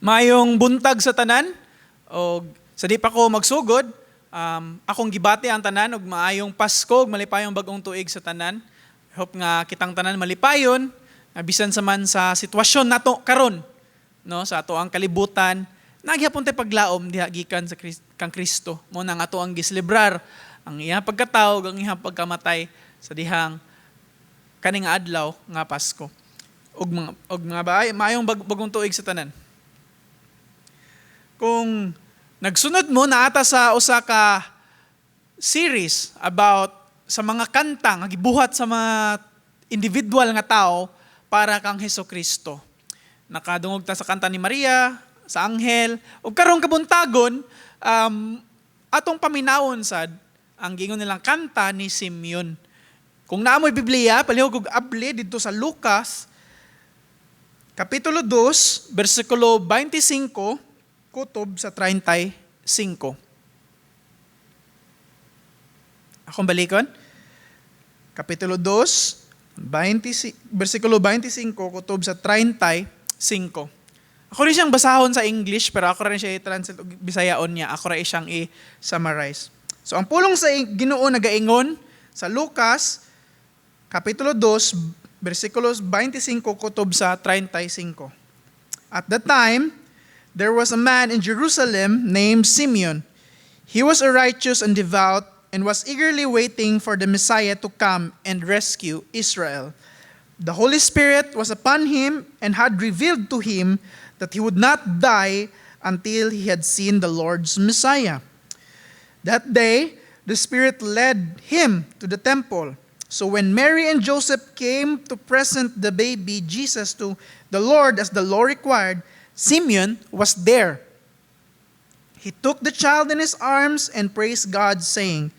Maayong buntag sa tanan og sa di pa ko magsugod, akong gibati ang tanan og maayong Pasko ug malipayong bag-ong tuig sa tanan. I hope nga kitang tanan malipayon nga bisan sa man sa sitwasyon nato karon, no, sa ato ang kalibutan, naa gihapon tay paglaom diha gikan sa kang Kristo. Mao na nga ato ang giselebrar ang iyang pagkatawo ug ang iyang pagkamatay sa dihang kaning adlaw nga Pasko. Ug mga baay, maayong bagong tuig sa tanan. Kung nagsunod mo na ata sa usa ka series about sa mga kanta nga gibuhat sa mga individual nga tao para kang Heso Kristo. Nakadungog ta sa kanta ni Maria, sa anghel, ug karong kabuntagon atong paminawon sad ang giingon nilang kanta ni Simeon. Kung naa mo'y Biblia, palihog og abli didto sa Lucas Kapitulo 2, versikulo 25, kutob sa 35. Akong balikon. Kapitulo 2, 20, versikulo 25, kutob sa 35. Ako rin siyang basahon sa English, pero ako rin siya i-translate og Bisayaon niya. Ako rin siyang i-summarize. So, ang pulong sa Ginoo nagaingon sa Lucas, Kapitulo 2, versikulos 25 kutob sa 35. At that time, there was a man in Jerusalem named Simeon. He was a righteous and devout and was eagerly waiting for the Messiah to come and rescue Israel. The Holy Spirit was upon him and had revealed to him that he would not die until he had seen the Lord's Messiah. That day, the Spirit led him to the temple. So when Mary and Joseph came to present the baby Jesus to the Lord as the law required, Simeon was there. He took the child in his arms and praised God, saying,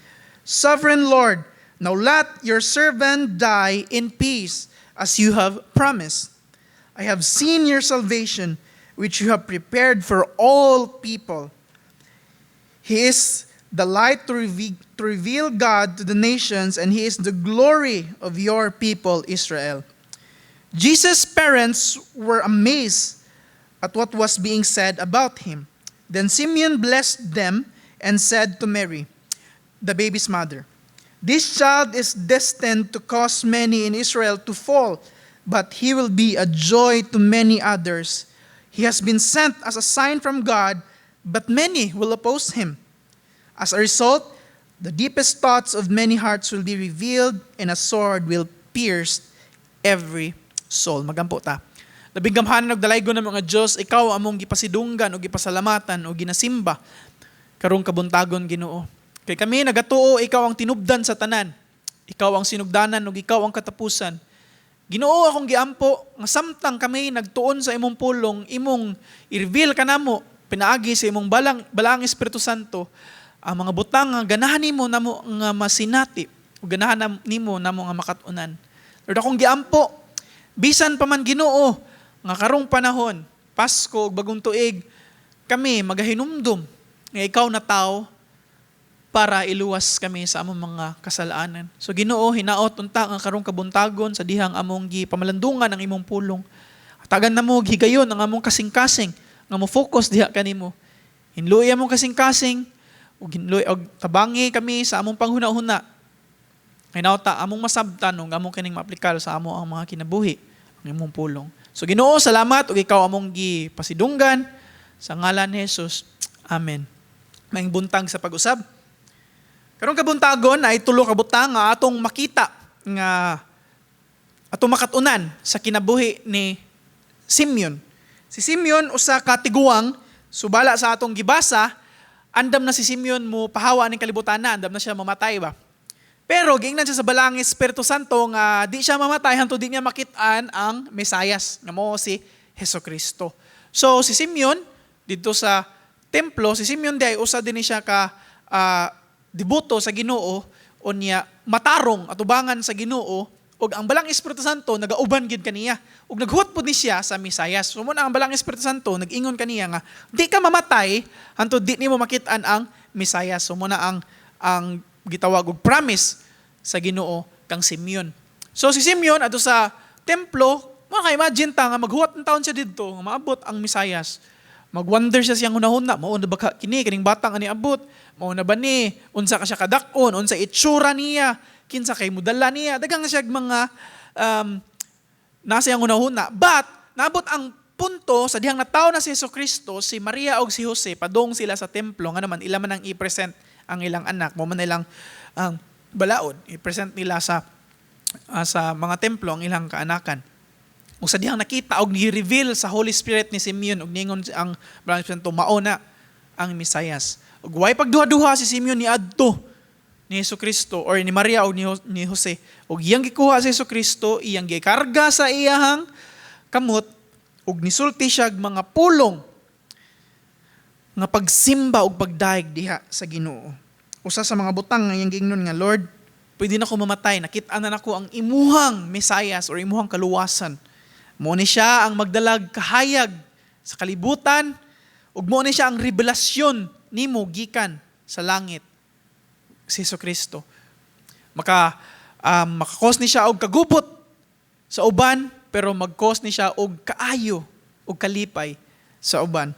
"Sovereign Lord, now let your servant die in peace, as you have promised. I have seen your salvation, which you have prepared for all people. He is the light to reveal God to the nations, and he is the glory of your people, Israel." Jesus' parents were amazed at what was being said about him. Then Simeon blessed them and said to Mary, the baby's mother, "This child is destined to cause many in Israel to fall, but he will be a joy to many others. He has been sent as a sign from God, but many will oppose him. As a result, the deepest thoughts of many hearts will be revealed, and a sword will pierce every soul." Magampo ta. Labing gamhanan ug dalaygon namo nga Dios, ikaw among gipasidunggan o gipasalamatan o ginasimba karong kabuntagon, Ginoo. Kay kami nagatuo ikaw ang tinubdan sa tanan. Ikaw ang sinugdanan ug ikaw ang katapusan. Ginoo, akong giampo nga samtang kami nagtuon sa imong pulong, imong i-reveal kanamo pinaagi sa imong balang Espiritu Santo ang mga butang nga ganahan nimo namo nga masinati ug ganahan nimo namo nga makat-unan. Lord, akong giampo, bisan pa man, Ginoo, nga karong panahon, Pasko ug Bagong Tuig, kami magahinumdum nga ikaw natawo para iluwas kami sa among mga kasalanan. So Ginoo, hinaot unta nga karong kabuntagon sa dihang among gipamalandungan ang imong pulong, hatagan namo og higayon ang among kasing-kasing nga mo focus diha kanimo. Hinluoy among kasing-kasing ug hinluoy og tabangi kami sa among panghuna-huna. Hinaot among masabtan ug among kining maaplikar sa amo ang mga kinabuhi ang imong pulong. So Ginoo, salamat ug ikaw among gipasidunggan sa ngalan ni Jesus. Amen. Maayong buntag sa pag-usab. Karong kabuntagon ay tulo ka butang nga atong makita nga atong makatunan sa kinabuhi ni Simeon. Si Simeon usa ka tiguang, subala sa atong gibasa, andam na si Simeon mo pahawa ning kalibutan na, andam na siya mamatay ba. Pero giingnan siya sa Balaang Espiritu Santo nga di siya mamatay hangtod di niya makit-an ang Mesayas nga mao si Hesus Kristo. So si Simeon didto sa templo, si Simeon di ay usa din ni siya ka deboto sa Ginoo, unya matarong atubangan sa Ginoo, ug ang Balaang Espiritu Santo nagauban gid kaniya ug naghuwat pud ni siya sa Mesayas. So mao na ang Balaang Espiritu Santo nag-ingon kaniya nga di ka mamatay hangtod di nimo makit-an ang Mesayas. So mao na ang gitawag og promise sa Ginoo kang Simeon. So si Simeon adto sa templo, maka imagine ta nga maghuwat ng taon siya didto nga maabot ang Mesayas. Magwonder siya siyang hunahuna, mao na ba ka kini kaning batang ani abot? Mao na ba ni? Unsa ka siya kadak-on? Unsa itsura niya? Kinsa kay mudala niya? Daghang siya mga nasa iyang hunahuna. But naabot ang punto sa dihang natawo na si Hesus Kristo, si Maria og si Jose padung sila sa templo nga naman ila man ang i-present ang ilang anak, mao man ilang ang balaod, i-present nila sa mga templo ang ilang kaanakan. Ug sa dihang nakita og ni-reveal sa Holy Spirit ni Simeon og ningon ang Balaang Espiritu, mao na ang Mesayas. Ug way pagduha-duha, si Simeon ni adto ni Hesus Kristo or ni Maria og ni Jose ug iyang gikuha si Hesus Kristo, iyang gikarga sa iyahang kamot ug nisulti siya og mga pulong nga pagsimba ug pagdayeg diha sa Ginoo. Usa sa mga butang nga iyang giingnon nga, "Lord, pwede na ko mamatay, nakit-an na nako ang imuhang Mesayas or imuhang kaluwasan. Mo ni siya ang magdalag kahayag sa kalibutan ug mo ni siya ang revelasyon nimo gikan sa langit, si Hesus Kristo." Maka-cause ni siya og kagubot sa uban, pero mag-cause ni siya og kaayo og kalipay sa uban.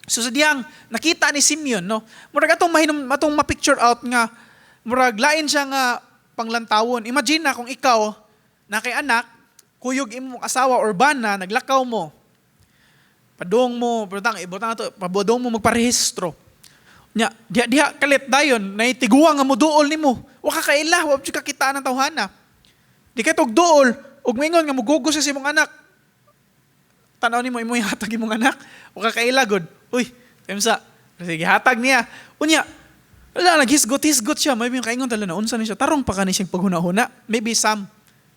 So sa diyang nakita ni Simeon, no, murag atong mahinom atong ma-picture out nga murag lain siya nga panglantawon. Imagine na kung ikaw na kay anak, kuyog imong asawa or bana, naglakaw mo. Padung mo, butang ibutang ato, padung mo magparehistro. Nya, diha diha kalit dayon, nay tiguang nga moduol nimo. Wa ka kaila, wa jud ka kita ng tawhana. Di kay tog duol, ug mingon nga mugugos sa imong anak. Tanaw nimo, imo ihatag imong anak. Wa ka kaila gud. Uy, sa sige hatag niya. Unya, wala, naghisgot-hisgot siya. Maybe yung kaingon tala na unsa ni siya. Tarong pa kani siyang paghuna-huna. Maybe some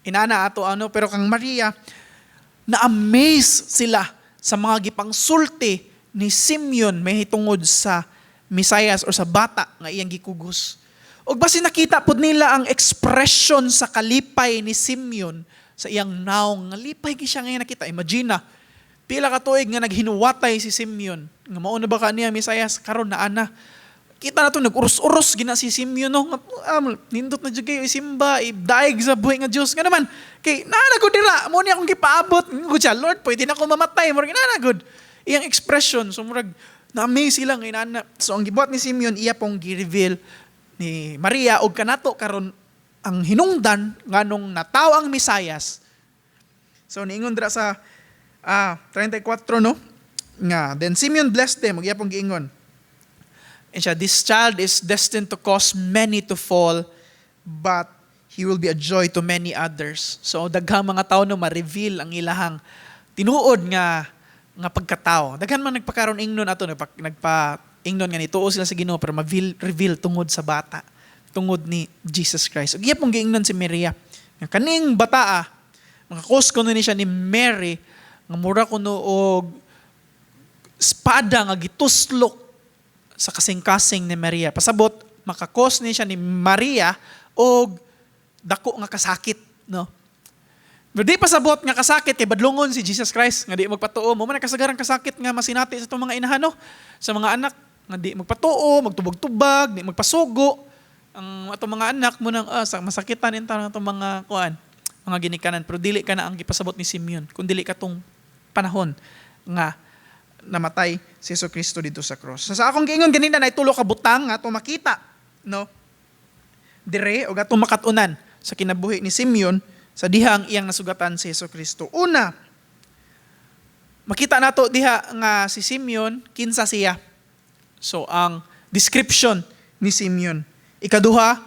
inana ato ano, pero kang Maria, na-amaze sila sa mga gipangsulti ni Simeon may hitungod sa Mesayas or sa bata nga iyang gikugos. Og basin nakita pod nila ang expression sa kalipay ni Simeon sa iyang naong nga lipay gi siya ngayon nakita. Imagine na, pila ka tuig nga naghinuwatay si Simeon. Nga mao na ba ka niya Mesayas karon naa na. Kita na to, nag-uros-uros gina si Simeon, no. Nga, nindot na jud kayo isimba, idaig sa buhi nga Dios. Nga naman kay naa na gud dira, mo ni akong gipaabot. Gud siya, "Lord, pwede na ako mamatay." Murag naa na gud iyang expression. So murag na-amaze sila nga inana. So ang gibuhat ni Simeon, iya pong gi-reveal ni Maria og kanato karon ang hinungdan nganong nataw ang Mesayas. So niingon dira sa 34, no, nga then Simeon blessed them ug iya pong giingon. And siya, "This child is destined to cause many to fall, but he will be a joy to many others." So daghang mga tao, no, ma-reveal ang ilahang tinuod nga pagkatao. Daghan man nagpakaron ingnon ato, nagpa ingnon nga nituo sila sa Ginoo, pero ma-reveal tungod sa bata, tungod ni Jesus Christ. Ug iya pong giingnon si Maria nga kaning bataa maka-cause kuno ni siya ni Mary nga mura kuno og espada nga gituslok sa kasing-kasing ni Maria. Pasabot, maka-cause ni siya ni Maria og dako nga kasakit, no? Pero di pasabot nga kasakit kay badlongon si Jesus Christ nga di magpatuo. Mo man ang kasagarang kasakit nga masinati sa itong mga inahan, no? Sa mga anak nga di magpatuo, magtubag-tubag, di magpasugo. Ang atong mga anak mo nang sa masakitan in atong mga kuan, mga ginikanan, pero dili ka na ang gipasabot ni Simeon kun dili katong panahon nga namatay si Hesus Kristo dito sa cross. So, sa akong giingon ganina na tulo ka butang nga atong makita, no? Dire og atong makat-unan sa kinabuhi ni Simeon sa dihang iyang nasugatan si Hesus Kristo. Una, makita nato diha nga si Simeon, kinsa siya. So ang description ni Simeon. Ikaduha,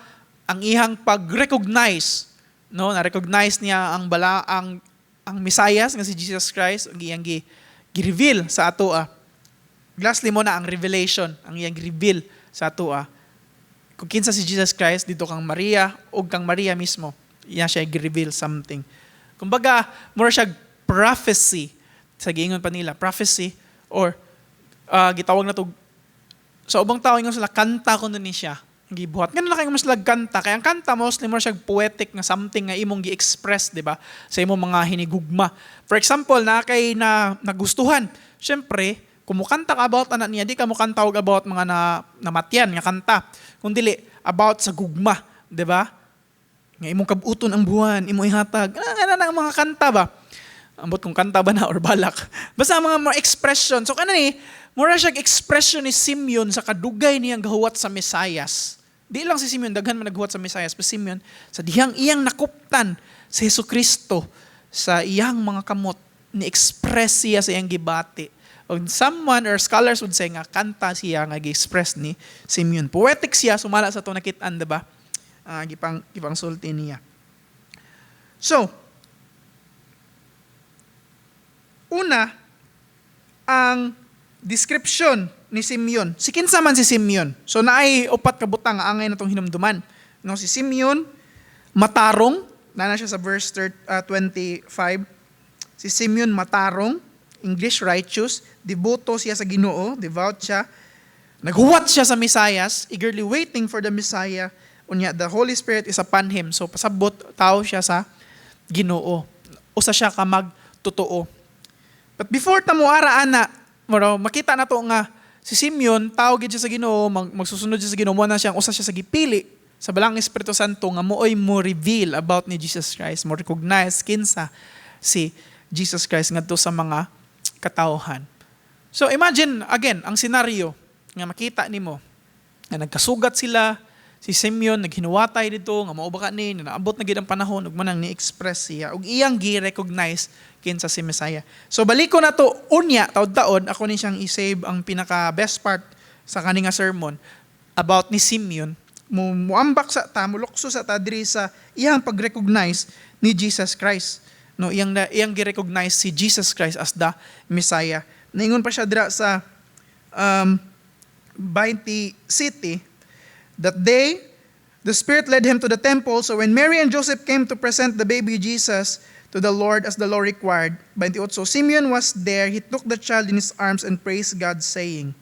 ang iyang pag-recognize, no, na-recognize niya ang bala ang Mesayas nga si Jesus Christ, ang iyang gi-reveal sa ato. Lastly mo na ang revelation, ang iyang gi-reveal sa ato. Kung kinsa si Jesus Christ dito kang Maria o kang Maria mismo, iya siya gi-reveal something. Kumbaga, more siya prophecy sa giingon pa nila, prophecy or gitawag na to sa ubang tao, ingon sila kanta kuno ni siya ang gibuhat. Ngano na kayo mas kanta? Kaya ang kanta mostly more siya poetic nga something nga imong gi-express, di ba? Sa imong mga hinigugma. For example, na kay na nagustuhan. Syempre, kung mukanta ka about anak niya, di ka mukanta og about mga na namatyan nga kanta. Kung dili about sa gugma, di ba? Nga imong kabuton ang buwan, imong ihatag. Ano na ang mga kanta ba? Ambot kung kanta ba na or balak. Basta mga more expression. So kana ni, Mura siya expression ni Simeon sa kadugay niyang gahuwat sa Mesayas. Di lang si Simeon, daghan man naghuwat sa Mesayas, pero Simeon, sa dihang iyang nakuptan si Hesus Kristo sa iyang mga kamot, ni-express siya sa iyang gibati. Og someone or scholars would say nga kanta siya nga gi-express ni Simeon. Poetic siya sumala sa atong nakit-an, diba? Gipang sulti niya. So, una, ang description ni Simeon. Si kinsa man si Simeon? So naay upat ka butang nga angay natong hinumduman. No, si Simeon matarong, naa siya sa verse 25. Si Simeon matarong, English righteous, deboto siya sa Ginoo, devout siya. Naghuwat siya sa Mesayas, eagerly waiting for the Messiah. Unya, the Holy Spirit is upon him. So pasabot tao siya sa Ginoo. Usa siya ka magtotoo. But before ta moara ana, moro makita na to nga si Simeon tao gid siya sa Ginoo, magsusunod siya sa Ginoo, mo na siyang usa siya sa gipili sa Balaang Espiritu Santo nga mooy mo reveal about ni Jesus Christ, mo recognize kinsa si Jesus Christ ngadto sa mga katawhan. So imagine again ang senaryo nga makita nimo nga nagkasugat sila, si Simeon naghinuwatay dito nga mao ba ka ni naabot na gid ang panahon ug manang ni-express siya ug iyang gi-recognize kinsa si Messiah. So baliko na to unya taud-taon, ako ni siyang i-save ang pinaka best part sa kani nga sermon about ni Simeon. Mo muambak sa ta, mulukso sa ta diri sa iyang pag-recognize ni Jesus Christ. No, iyang gi-recognize si Jesus Christ as the Messiah. Ningon pa siya dira sa 27, "That day, the Spirit led him to the temple. So when Mary and Joseph came to present the baby Jesus to the Lord as the law required, 28, Simeon was there. He took the child in his arms and praised God, saying,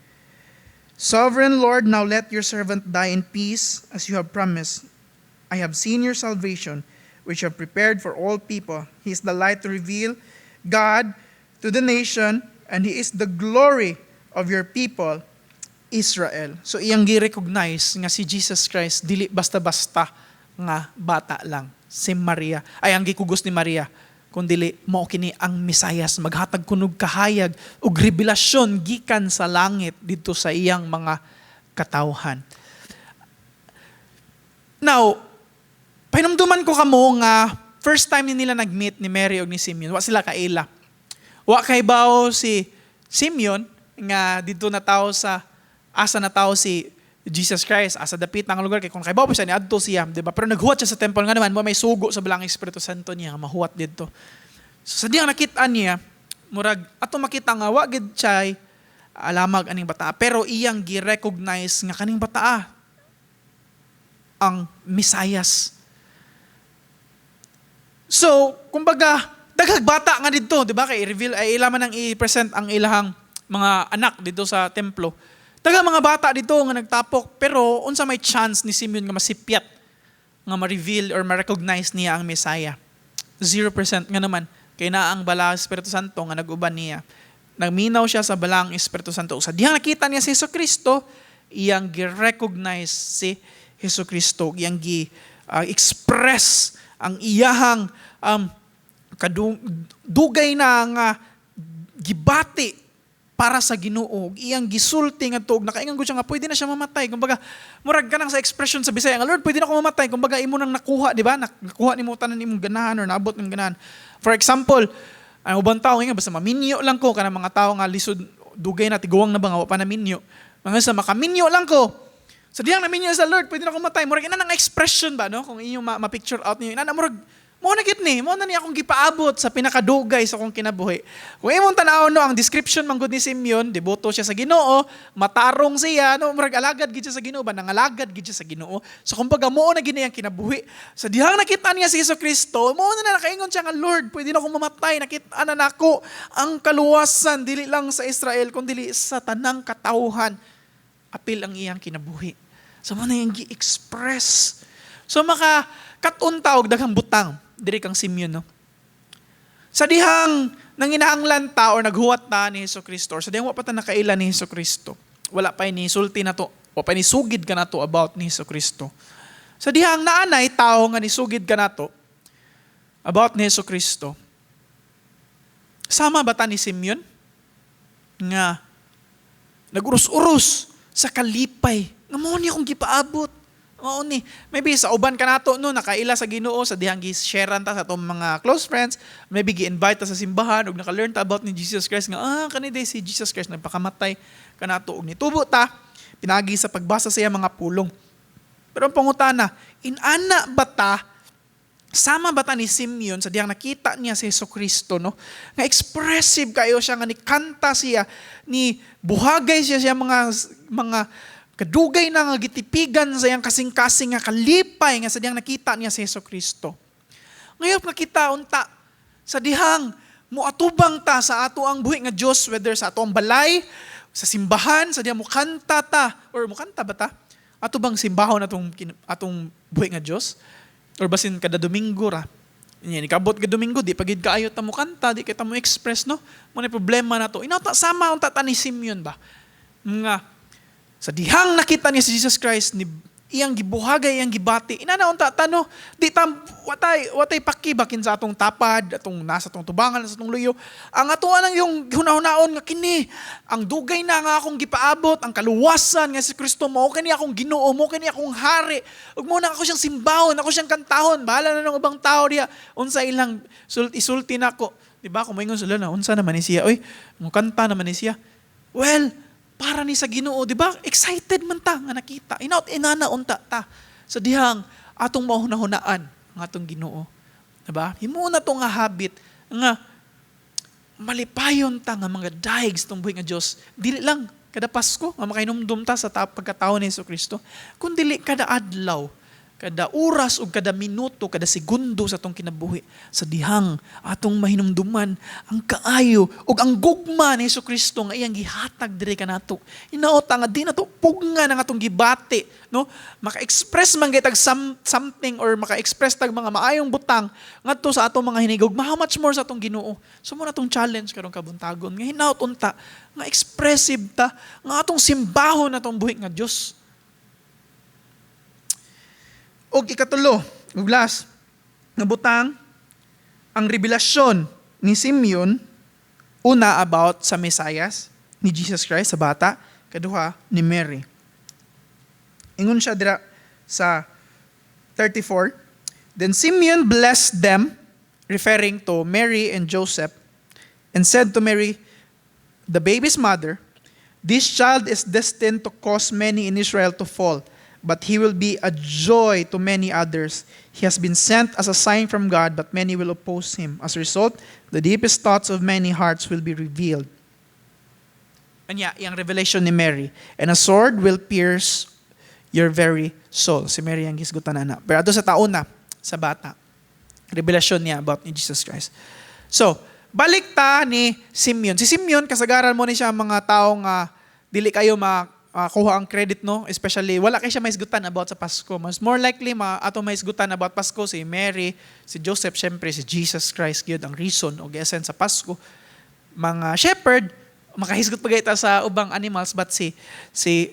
'Sovereign Lord, now let your servant die in peace as you have promised. I have seen your salvation, which you have prepared for all people. He is the light to reveal God to the nation, and He is the glory of your people, Israel.'" So iyang gi-recognize nga si Jesus Christ dili basta-basta nga bata lang. Si Maria, ay ang gikugos ni Maria, kun dili mao kini ang Mesayas, maghatag kunog kahayag ug rebelasyon gikan sa langit didto sa iyang mga katawhan. Now, pahinumduman ko kamo nga first time ni nila nag-meet ni Mary ug ni Simeon, wa sila kaila. Wa kaybaw si Simeon nga didto na tao sa asa na tao si Jesus Christ, asa dapit ang lugar, kay kung kaybaw pa siya niadto siya, di ba? Pero naghuwat siya sa temple nga naman, mo may sugo sa Balaang Espiritu Santo niya nga mahuwat didto. So sa diyang nakit-an niya, murag ato makita nga wa gid siya alamag aning bata, pero iyang gi-recognize nga kaning bata ang Mesayas. So, kumbaga, daghag bata nga didto, di ba? Kay i-reveal ay ila man ang i-present ang ilahang mga anak didto sa templo. Daghang mga bata didto nga nagtapok, pero unsa may chance ni Simeon nga masipyat nga ma-reveal or ma-recognize niya ang Messiah? 0% nga naman. Kay naa ang Balaang Espiritu Santo nga nag-uban niya. Nagminaw siya sa Balaang Espiritu Santo. Sa dihang nakita niya si Hesus Kristo, iyang gi-recognize si Hesus Kristo, iyang gi-express ang iyahang dugay na nga gibati para sa Ginoo, iyang gisulti nga tuog nakaingon gud siya nga pwede na siya mamatay. Kumbaga murag kanang sa expression sa Bisaya nga, "Lord, pwede na ako mamatay." Kumbaga imo nang nakuha, di ba? Nakuha nimo tanan imong ganahan or naabot nimong ganahan. For example, ang ubang tao nga basta maminyo lang ko, kanang mga tao nga lisod, dugay na tiguang na ba nga wa pa naminyo, mga sa makaminyo lang ko. Sa diyang naminyo sa "Lord, pwede na ako matay," murag ina nang expression ba, no? Kung inyong ma-picture out niyo ina, murag mo na gid ni, mo na ni akong gipaabot sa pinakadugay sa akong kinabuhi. Kung imong tan-awon, no, ang description man gud ni Simeon, deboto siya sa Ginoo, matarong siya, no, murag alagad gid siya sa Ginoo ba, nangalagad gid siya sa Ginoo. So kumbaga mo na gid ang kinabuhi. Sa dihang nakita niya si Hesus Kristo, mo na nakaingon siya nga, "Lord, pwede na akong mamatay, nakita na nako ang kaluwasan dili lang sa Israel kundi sa tanang katawhan." Apil ang iyang kinabuhi. So mo na yung gi-express. So maka kat-on ta og daghang butang diri kang Simeon, no. Sa dihang nanginahanglan ta or naghuwat ta ni Hesus Kristo or sa dihang wa pa ta nakaila ni Hesus Kristo. Wala pa ni sulti na to, wa pa ni sugid ka nato about ni Hesus Kristo. Sa dihang naanay tao nga nisugid ka nato about ni Hesus Kristo. Sama ba ta ni Simeon nga Naguros-uros sa kalipay. Nga mao ni akong gipaabot. Mao ni. Maybe sa uban kanato, no, nakaila sa Ginoo sa dihang gi-sharean ta sa atong mga close friends, maybe gi-invite ta sa simbahan ug naka-learn ta about ni Jesus Christ nga kani day si Jesus Christ nagpakamatay kanato ug nitubo ta pinagi sa pagbasa sa iyang mga pulong. Pero ang pangutana, inana ba ta, sama ba ta ni Simeon sa dihang nakita niya si Hesus Kristo, no? Nga expressive kayo siya, nga ni kanta siya, ni buhagay siya siya mga kadugay na nga gitipigan sa iyang kasing-kasing nga kalipay nga sa dihang nakita niya si Hesus Kristo. Ngayon nakita unta sa dihang muatubang ta sa ato ang buhi nga Dios, whether sa ato ang balay, sa simbahan, sa dihang mukanta ta or mukanta ba ta? Ato bang simbahon atong buhi nga Dios? Or basin kada Domingo ra? Yan, ikabot ka Domingo, di pagid kaayo ta mo kanta, di kita mo express, no? Mo na problema na to. Inata sama unta ta ni Simeon ba? Nga sa dihang nakita niya si Jesus Christ ni iyang gibuhagay, iyang gibati. Inana unta ta, no? Di ta watay paki bakin sa atong tapad, atong nasa atong tubangan, sa atong luyo. Ang ato lang yung hunahunaon nga kini, ang dugay na nga akong gipaabot, ang kaluwasan nga si Kristo mao kani akong Ginoo, mao kani akong hari. Ug mo na ako siyang simbahon, ako siyang kantahon. Bahala na ng ubang tao diya unsa ilang isulti nako. Di ba? Kung moingon sila na unsa naman ni siya, oy, mo kanta naman ni siya. Well, para ni sa Ginoo, di ba? Excited man ta nga nakita. Inaot inana unta ta sa dihang atong mahunahunaan ang atong Ginoo. Di ba? Himo na to nga habit nga malipayon ta nga mga daig sa buhi nga Dios. Dili lang kada Pasko nga makainumdum ta sa pagkatao ni Kristo, kun dili kada adlaw, kada oras ug kada minuto, kada segundo sa atong kinabuhi sa dihang atong mahinumduman ang kaayo ug ang gugma ni Kristo nga iyang gihatag diri kanato. Hinaot nga di nato pugnan ang atong gibati, no? Maka-express man gyud tag something or maka-express tag mga maayong butang ngadto sa atong mga hinigugma, how much more sa atong Ginoo? So mo na atong challenge karong kabuntagon nga hinaot unta nga expressive ta nga atong simbahon atong buhi nga Dios. Og ikatulo, ug last, nga butang, ang revelasyon ni Simeon, una about sa Messiah, ni Jesus Christ, sa bata, kaduha, ni Mary. Ingon siya dira sa 34, "Then Simeon blessed them," referring to Mary and Joseph, "and said to Mary, the baby's mother, 'This child is destined to cause many in Israel to fall, but he will be a joy to many others. He has been sent as a sign from God, but many will oppose him. As a result, the deepest thoughts of many hearts will be revealed.'" Anya, yung revelation ni Mary. "And a sword will pierce your very soul." Si Mary ang gisgutan na. Pero ato sa taon na, sa bata. Revelation niya about ni Jesus Christ. So, balik ta ni Simeon. Si Simeon, kasagaran mo ni siya ang mga tao nga dili kayo makuha ang credit, no? Especially, wala kay siya maisgutan about sa Pasko. Mas more likely, ato maisgutan about Pasko, si Mary, si Joseph, syempre, si Jesus Christ, gyud ang reason o essence sa Pasko. Mga shepherd, makahisgot pa kita sa ubang animals, but si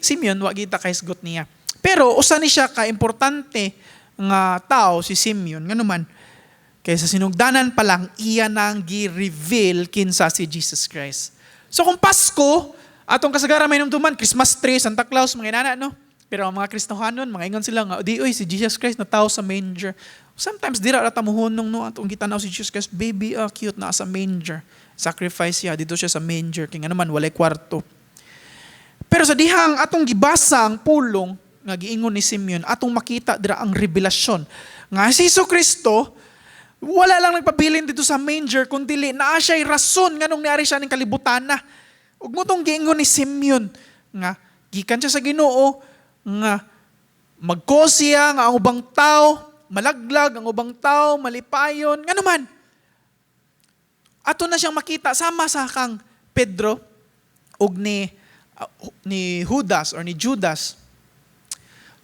Simeon, wa kita kahisgot niya. Pero usa ni siya ka importante nga tao si Simeon, ngano man kay sa sinugdanan pa lang iya nang gi-reveal kinsa si Jesus Christ. So kung Pasko, atong kasagaran may numduman, Christmas tree, Santa Claus, mga inana, no? Pero ang mga Kristohanon, mga ingon sila nga, di oy, si Jesus Christ na tao sa manger. Sometimes dira ra ta mohunong, no, atong gitanaw si Jesus Christ, baby, cute na sa manger. Sacrifice siya dito siya sa manger kay nga naman walay kwarto. Pero sa dihang atong gibasa ang pulong nga giingon ni Simeon, atong makita dira ang revelasyon nga si Hesus Kristo wala lang nagpabilin dito sa manger kun dili naa siya'y rason nganong niari siya ning kalibutan na. Ug mo tong giingon ni Simeon nga gikan siya sa Ginoo nga mag-cause siya nga ang ubang tao malaglag, ang ubang tao malipayon. Ngano man ato na siyang makita sama sa kang Pedro ug ni Judas or ni Judas,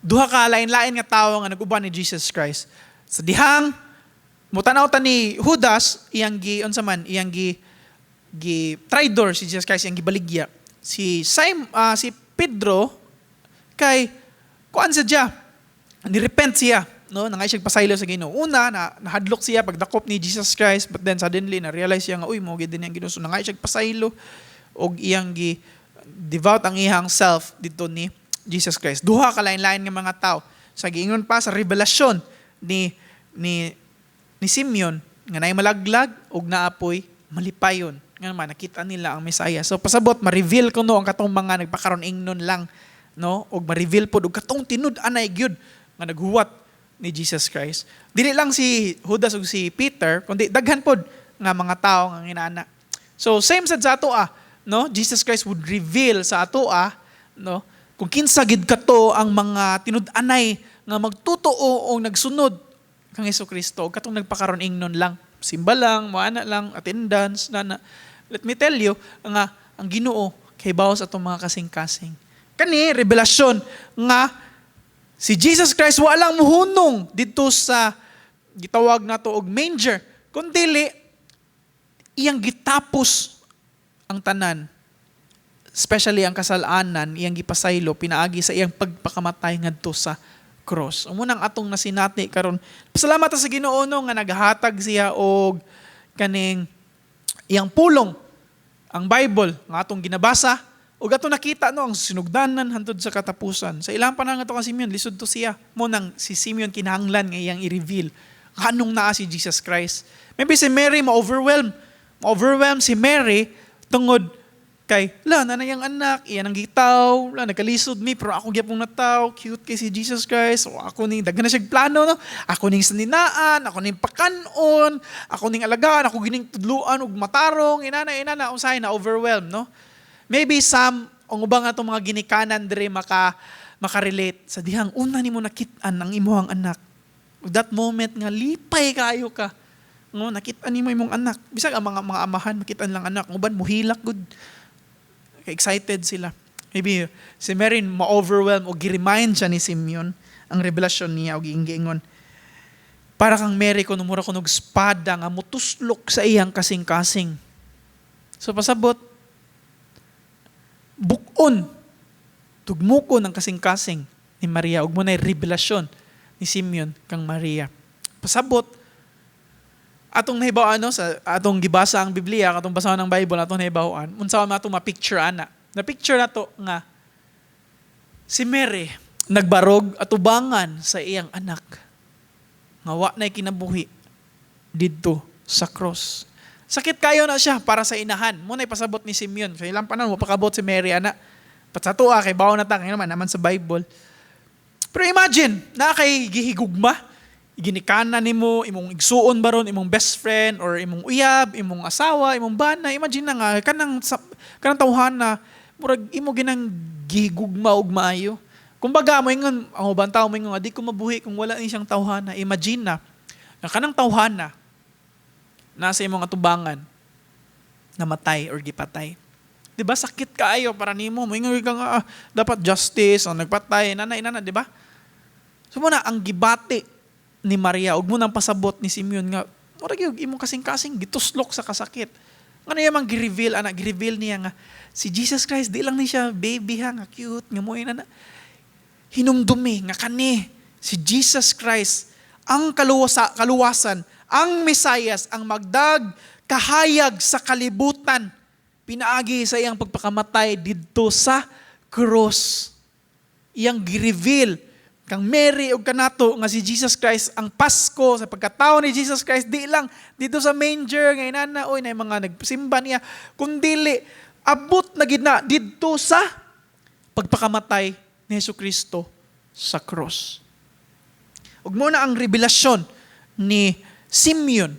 duha ka lain-lain nga tawo nga nag-uban ni Jesus Christ. Sa dihang mutanaw ta ni Judas, iyang gi unsa man iyang gi gi traidor si Jesus Christ, iyang gibaligya. Si Pedro kay kuan sa siya, ni-repent siya, no? Nangay siya pasaylo sa Ginoo. Una na nahadlok siya pagdakop ni Jesus Christ, but then suddenly na realize siya nga, uy, mo gid din ang Ginoo, so nangay siya pasaylo og iyang gi Devout ang iyang self dito ni Jesus Christ. Duha ka lain-lain nga mga tao. Sa giingon pa sa revelasyon ni Simeon nga naay malaglag ug naa poy malipayon. Nga naman nakita nila ang Messiah. So pasabot ma-reveal kuno ang katong mga nagpakaron ingnon lang, no, ug ma-reveal pod og katong tinud-anay gyud nga naghuwat ni Jesus Christ. Dili lang si Judas ug si Peter, kundi daghan pod nga mga tao nga inana. So same sad sa ato ah, no? Jesus Christ would reveal sa ato ah, no? Kung kinsa gid kato ang mga tinud-anay nga magtotoo o nagsunod kang Hesus Kristo ug katong nagpakaron ingnon lang, simba lang, moana lang, attendance nana. Let me tell you nga ang Ginoo kay bawo sa atong mga kasing-kasing. Kani revelasyon nga si Jesus Christ walang muhunong didto sa gitawag nato og manger, kundi iyang gitapos ang tanan, especially ang kasalanan, iyang gipasaylo pinaagi sa iyang pagpakamatay ngadto sa cross. Amo nang atong nasinati karon. Pasalamat ta sa Ginoo, no, nga naghatag siya og kaning iyang pulong, ang Bible nga atong ginabasa ug atong nakita, no, ang sinugdanan hantod sa katapusan. Sa ilang panahon nga to kang Simeon, lisod to siya. Mo nang si Simeon kinahanglan nga iyang i-reveal kanong naa si Jesus Christ. Maybe si Mary ma-overwhelm. Ma-overwhelm si Mary tungod kay la na iyang anak, iyan ang gitaw, la nagkalisod mi pero ako gyapon nataw, cute kay si Jesus Christ. So ako ning daghan na siyang plano, no. Ako ning saninaan, ako ning pakanon, ako ning alagaan, ako gining tudluan og matarong, inana inana usahay na overwhelm, no. Maybe some ang ubang atong mga ginikanan diri maka makarelate sa dihang una nimo nakit-an ang imong anak. Ug that moment nga lipay kayo ka. No, nakit-an nimo imong anak. Bisag ang mga amahan makit-an lang anak, uban muhilak gud. Kay excited sila. Maybe si Mary ma-overwhelm o gi-remind siya ni Simeon ang revelasyon niya o giingon. Para kang Mary kuno mura kuno og espada nga mutuslok sa iyang kasing-kasing. So pasabot bukon tugmukon ang kasing-kasing ni Maria ug mo na revelasyon ni Simeon kang Maria. Pasabot atong nahibaw ano sa atong gibasa ang Biblia, atong basahon ang Bible, atong nahibaw-an unsa man atong ma-picture ana. Na picture nato nga si Mary nagbarog atubangan sa iyang anak nga wa nay kinabuhi didto sa cross. Sakit kayo na siya para sa inahan. Mo na pasabot ni Simeon. Sa ilang panahon, mo pakabot si Mary ana. Pat sa tuwa, kay bawo na ta, kay naman, naman sa Bible. Pero imagine, na kay gihigugma, ginikanan nimo, imong igsuon baron, imong best friend, or imong uyab, imong asawa, imong bana. Imagine na nga, kanang tawhana, murag imo ginang gihigugma og maayo. Kumbaga, mo ingon, ang ubang tao moingon, nga di ko mabuhi kung wala ni siyang tawhana. Imagine na, nga kanang tawhana, nasa imong atubangan, namatay or gipatay. 'Di ba sakit kaayo para nimo? Moingon ka nga, ah, dapat justice, ang nagpatay, nana inana, 'di ba? So mo na ang gibati ni Maria ug mo nang pasabot ni Simeon nga murag yung imong kasing-kasing gituslok sa kasakit. Ngano yaman gi-reveal ana, gi-reveal niya nga si Jesus Christ di lang ni siya baby ha nga cute nga mo na hinumdumi nga kani si Jesus Christ ang kaluwasan, ang Mesayas, ang magdag kahayag sa kalibutan pinaagi sa iyang pagpakamatay didto sa cross. Iyang gi-reveal kang Mary ug kanato nga si Jesus Christ ang Pasko sa pagkatao ni Jesus Christ di lang dito sa manger nga inana, oy, na mga nagsimba niya, kundili abot na gid na didto sa pagpakamatay ni Hesus Kristo sa cross. Ug mo na ang revelasyon ni Simeon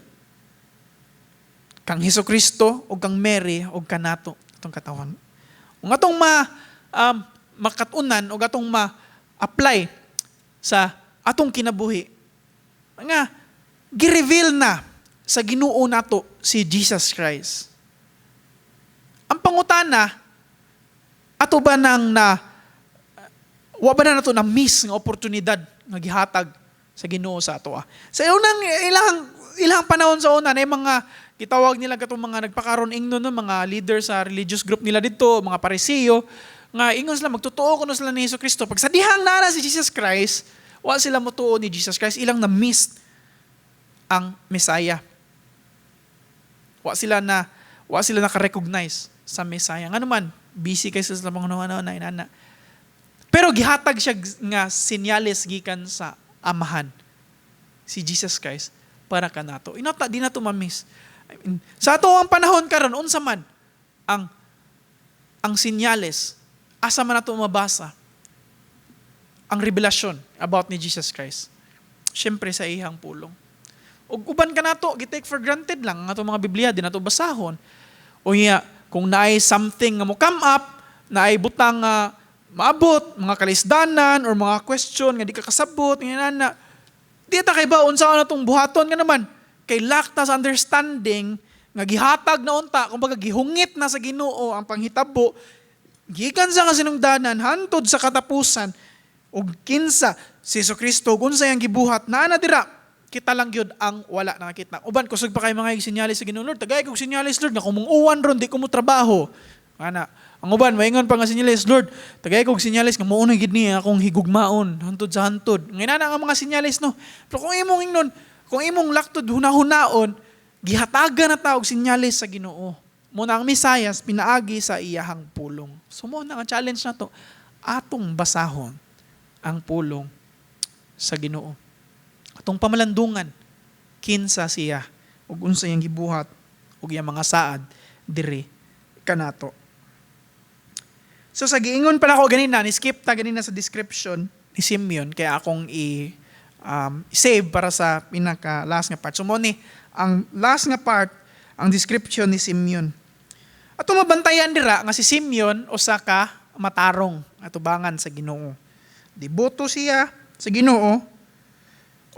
kang Hesus Kristo ug kang Mary ug kanato atong katawan. Ug atong ma makatunan ug atong ma-apply sa atong kinabuhi nga gi-reveal na sa Ginoo nato si Jesus Christ. Ang pangutana, ato ba nang na wa ba na nato na miss nga oportunidad nga gihatag sa Ginoo sa ato ah? Sa unang ilang ilang panahon sa una na yung mga gitawag nila katong mga nagpakaron ingnon, no, mga leader sa religious group nila dito, mga Parisiyo, nga ingon sila magtotoo kuno sila ni Hesus Kristo. Pag sa dihang nara si Jesus Christ, wa sila motuo ni Jesus Christ, ilang na miss ang Messiah. Wa sila naka-recognize sa Messiah. Ngano man, Busy kay sa mga ano na inana. Pero gihatag siya nga senyales gikan sa Amahan. Si Jesus Christ para kanato. Inata di nato ma-miss. I mean, sa ato ang panahon karon, unsa man ang senyales, asa man nato mabasa ang revelasyon about ni Jesus Christ? Siyempre sa iyang pulong. Ug uban kanato gi-take for granted lang ang atong mga Biblia, di nato basahon. O iya, kung naay something nga mo come up, naay butang nga maabot, mga kalisdanan or mga question nga di ka kasabot, nga na di ta kay ba unsa na tong buhaton nga naman kay lack ta sa understanding nga gihatag na unta, kumbaga gihungit na sa Ginoo ang panghitabo gikan sa kasinugdanan hantod sa katapusan ug kinsa si Kristo, ug unsa iyang gibuhat naa na dira. Kita lang gyud ang wala nakakita. Uban kusog pa kay mga sinyalis sa Ginoo. "Lord, tagay kog sinyalis, Lord, nga kung uwan ron di ko mo trabaho." Ana, ang uban maingon pa nga sinyalis, "Lord, tagay kog sinyalis nga mao na gid niya akong higugmaon hantod sa hantod." Ngayon na ang mga sinyalis, no. Pero kung imong ingnon, kung imong laktod hunahunaon, gihatagan na ta og sinyalis sa Ginoo. Mo na ang Mesayas pinaagi sa iyahang pulong. So mo na ang challenge nato, atong basahon ang pulong sa Ginoo. Atong pamalandungan kinsa siya ug unsa iyang gibuhat ug iyang mga saad diri kanato. So sa giingon pa nako ganina, ni skip ta ganina sa description ni Simeon, kaya akong i save para sa pinaka last nga part. So mo ni ang last nga part, ang description ni Simeon. Ato mabantayan dira nga si Simeon usa ka matarong atubangan sa Ginoo. Deboto siya sa Ginoo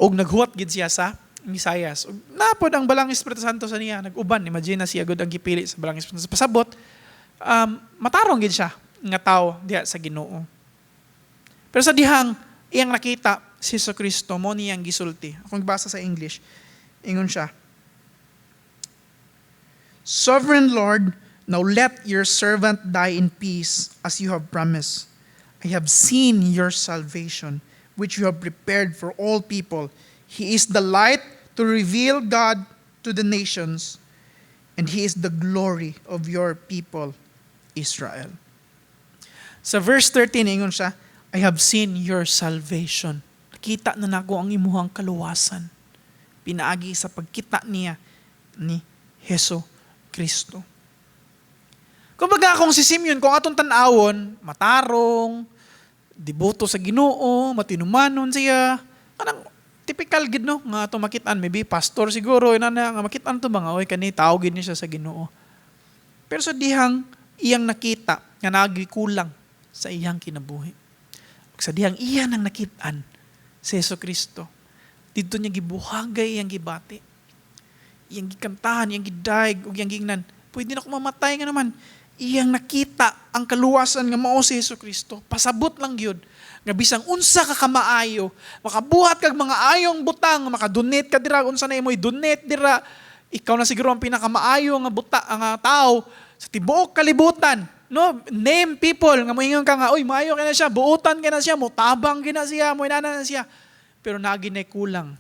ug naghuwat gid siya sa Misayas. Ug napod ang Balang Espiritu Santo sa niya, nag-uban. Imagine na siya gud ang gipili sa Balang Espiritu Santo. Pasabot, matarong gid siya nga tao diha sa Ginoo. Pero sa dihang iyang nakita si Jesu Kristo, mo niyang gisulti. Akong basa sa English, ingon siya, "Sovereign Lord, now let your servant die in peace as you have promised. I have seen your salvation, which you have prepared for all people. He is the light to reveal God to the nations, and He is the glory of your people, Israel." Sa verse 13, ingon siya, "I have seen your salvation." Nakita na nako ang imuhang kaluwasan. Pinaagi sa pagkita niya ni Heso Kristo. Kumbaga kung si Simeon, kung atong tan-awon, matarong, deboto sa Ginoo, matinumanon siya, kanang typical gid, no, nga atong makitaan, maybe pastor siguro, ina na nga makitaan to ba nga oy kani tao gid ni siya sa Ginoo. Pero sa dihang iyang nakita nga nagikulang sa iyang kinabuhi. Ug sa dihang iya nang nakitaan si Heso Kristo, didto niya gibuhagay iyang gibati. Iyang gikantahan, iyang gidayeg, ug iyang giingnan, "Pwede na ako mamatay nga naman." Iyang nakita ang kaluwasan nga mao si Heso Kristo. Pasabot lang gyud nga bisang unsa ka kamaayo, makabuhat kag mga ayong butang, makadonate ka dira, unsa na imo i-donate dira, ikaw na siguro ang pinakamaayo nga buta nga tao sa tibuok kalibutan. No, name people nga moingon ka nga, "Oy, maayo kay na siya, buutan kay na siya, motabang kay na siya, mo inana na siya." Pero nagi na kulang.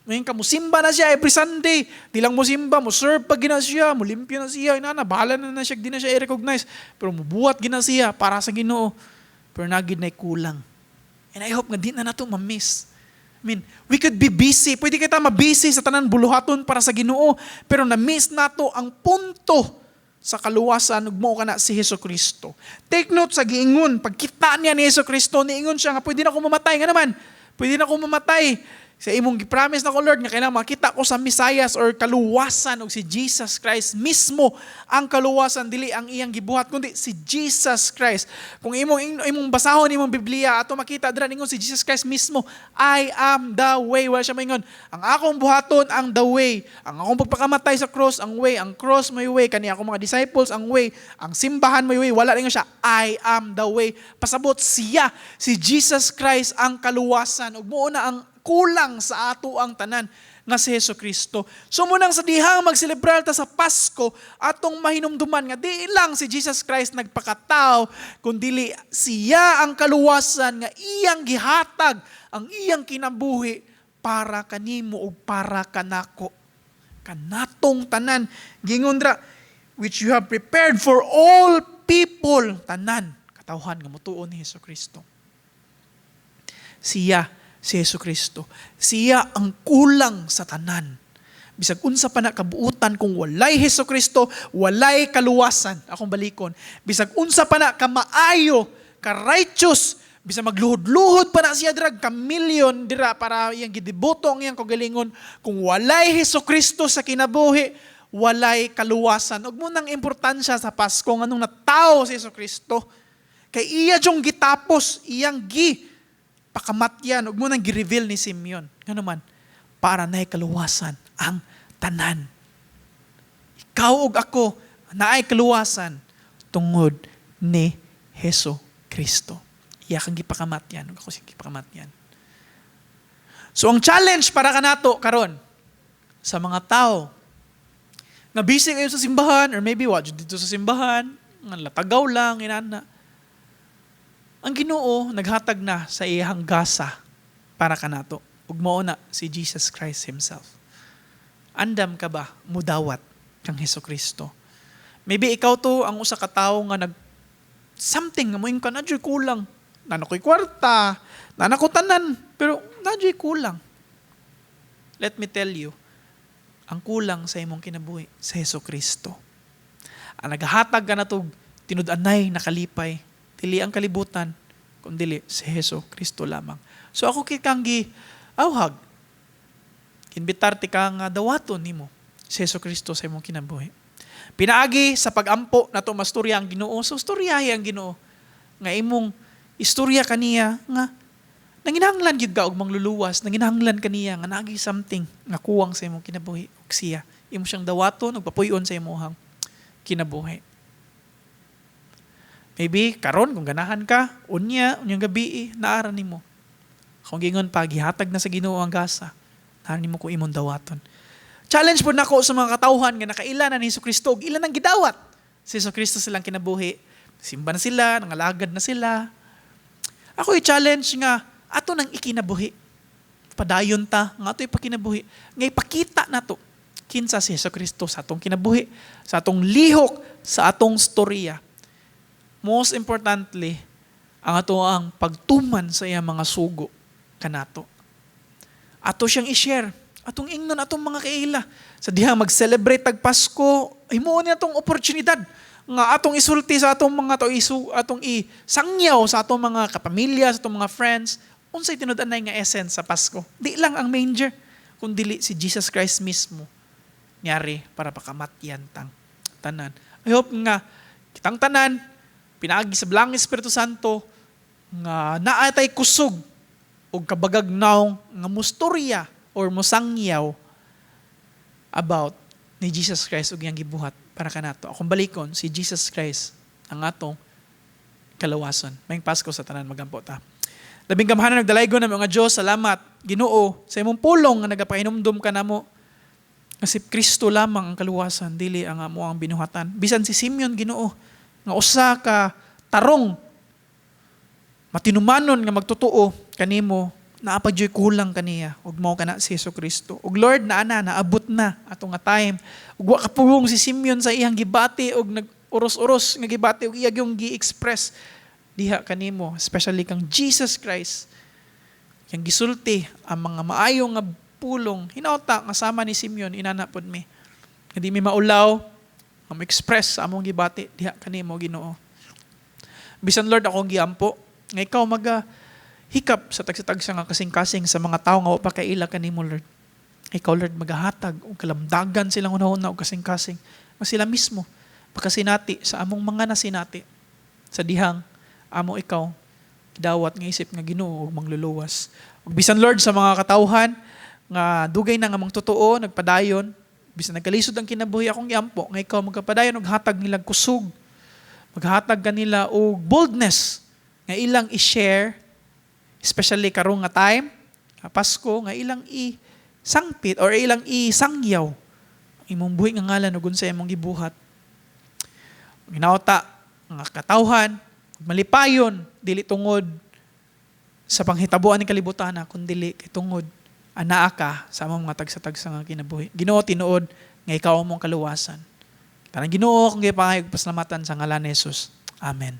Ngayon ka, musimba na siya every Sunday. Di lang musimba, mo serve pa gina siya, mo limpyo na siya, inana, bahala na na siya, di na siya i-recognize. Pero mubuhat gina siya para sa Ginoo. Pero nagid na kulang. And I hope nga di na nato ma-miss. I mean, we could be busy. Pwede kita ma-busy sa tanan buluhaton para sa Ginoo, pero na-miss nato ang punto sa kaluwasan ug mao kana si Hesus Kristo. Take note sa giingon, pagkita niya ni Hesus Kristo, niingon siya nga pwede na ako mamatay nga naman. Pwede na ako mamatay. Sa imong gi-promise na ko, Lord, nga kailangan makita ko sa Mesayas or kaluwasan og si Jesus Christ mismo ang kaluwasan, dili ang iyang gibuhat kundi si Jesus Christ. Kung imong imong basahon imong Biblia, ato makita dira ningon si Jesus Christ mismo, "I am the way." Wala siya maingon, "Ang akong buhaton ang the way. Ang akong pagpakamatay sa cross ang way, ang cross may way, kani akong mga disciples ang way, ang simbahan may way." Wala ningon siya, "I am the way." Pasabot siya, si Jesus Christ ang kaluwasan ug mao na ang kulang sa ato ang tanan nga si Heso Kristo. So munang sa dihang magselebrar ta sa Pasko, atong mahinumduman nga di lang si Jesus Christ nagpakatao, kundili siya ang kaluwasan nga iyang gihatag ang iyang kinabuhi para kanimo ug para kanako. Kanatong tanan. Gingon dra, "which you have prepared for all people, tanan katawhan nga motuo ni Hesus Kristo. Siya si Hesus Kristo. Siya ang kulang sa tanan. Bisag unsa pa na kabuutan, kung walay Hesus Kristo, walay kaluwasan. Akong balikon. Bisag unsa pa na kamaayo, ka righteous, bisag magluhod-luhod pa na siya dira, ka milyon dira para iyang gidiboto ang iyang kagalingon, kung walay Hesus Kristo sa kinabuhi, walay kaluwasan. Ug mao nang importansya sa Pasko, nganong natawo si Hesus Kristo. Kay iya jung gitapos, iyang gi pakamatyan, ug mao nang gi-reveal ni Simeon. Ngano man, para naay kaluwasan ang tanan. Ikaw ug ako naay kaluwasan tungod ni Heso Kristo. Iya kang gipakamatyan, ug ako siyang gipakamatyan. So ang challenge para kanato karon sa mga tao nga busy kayo sa simbahan or maybe wa jud dito sa simbahan, nga latagaw lang inana. Ang Ginoo naghatag na sa iyang gasa para kanato. Ug mao na si Jesus Christ himself. Andam ka ba mudawat kang Hesus Kristo? Maybe ikaw to ang usa ka tawo nga nag something nga moingon ka na kulang. Naa na ko'y kwarta, naa na ko tanan, pero naa juy kulang. Let me tell you, ang kulang sa imong kinabuhi sa Hesus Kristo. Ang naghatag ka natog tinud-anay na kalipay, dili ang kalibutan, kundili si Hesus Kristo lamang. So ako kang gi awhag, inbitar ti ka nga dawaton nimo si Hesus Kristo sa imong kinabuhi. Pinaagi sa pagampo nato masturya ang Ginoo, so storyahe ang Ginoo nga imong istorya kaniya nga nanginahanglan gyud ka og mangluluwas, nanginahanglan kaniya nga naagi something nga kuwang sa imong kinabuhi ug siya imo siyang dawaton ug papuy-on sa imong kinabuhi. Maybe karon kung ganahan ka, unya, unyang gabi, naara nimo. Kung gingon pa, gihatag na sa Ginoo ang gasa. Naara nimo kung imong dawaton. Challenge po nako sa mga katawhan nga nakaila na ni Hesus Kristo ug ila nang gidawat si Hesus Kristo silang kinabuhi. Simba na sila, nangalagad na sila. Ako i-challenge nga ato nang ikinabuhi. Padayon ta nga ato ipakinabuhi. Nga ipakita nato kinsa si Hesus Kristo sa atong kinabuhi, sa atong lihok, sa atong storya. Most importantly, ang ato ang pagtuman sa iyang mga sugo kanato. Ato siyang i-share. Atong ingnon atong mga kaila. Sa diha mag-celebrate tag Pasko, himuon niya atong oportunidad nga atong isulti sa atong mga to isu atong isangyaw sa atong mga kapamilya, sa atong mga friends, unsay tinud-anay nga essence sa Pasko. Di lang ang manger, kun dili si Jesus Christ mismo niari para pakamatyan tang tanan. I hope nga kitang tanan pinaagi sa Balaang Espiritu Santo nga naatay kusog og kabagag nawong nga mustorya or musangyaw about ni Jesus Christ ug iyang gibuhat para kanato. Akong balikon, si Jesus Christ ang atong kalawason. Maayong Pasko sa tanan, magampo ta. Labing gamhanan ug dalaygon namo nga Dios, salamat Ginoo sa imong pulong nga nagapahinumdum ka namo nga si Kristo lamang ang kaluwasan, dili ang amo ang binuhatan. Bisan si Simeon, Ginoo, nga usa ka tarong matinumanon nga magtotoo kanimo, naa pa juy kulang kaniya ug mao kana si Hesus Kristo. Ug Lord, naa na naabot na ato nga time ug wa kapugong si Simeon sa iyang gibati ug nag uros-uros nga gibati ug iya gyung gi-express diha kanimo, especially kang Jesus Christ, yang gisulti ang mga maayo nga pulong. Hinawta nga sama ni Simeon, inana pod mi nga di mi maulaw nga mo-express sa among gibati diha kanimo, Ginoo. Bisan Lord, akong giampo nga ikaw maga hikap sa tagsa-tagsa nga kasing-kasing sa mga tawo nga wa pa kaila kanimo, Lord. Ikaw, Lord, magahatag og kalamdagan silang hunahuna og kasing-kasing nga sila mismo pakasinati sa among mga nasinati sa dihang amo ikaw dawat nga isip nga Ginoo ug mangluluwas. Ug bisan Lord sa mga katawhan nga dugay na nga mang totoo nagpadayon bisan nagkalisod ang kinabuhi, akong giampo nga ikaw magkapadayon og hatag nila kusog, maghatag kanila og boldness nga ilang i-share, especially karong nga time nga Pasko, nga ilang i-sangpit or ilang isangyaw ang imong buhi nga ngalan ug unsa imong gibuhat. Ginawta nga katawhan malipayon dili tungod sa panghitabuan ng kalibutan, kundi kay tungod anaa ka sa among mga tagsa-tagsa nga kinabuhi. Ginoo, tinuod nga ikaw among kaluwasan. Tanang Ginoo, akong gipangayog pasalamatan sa ngalan ni Jesus. Amen.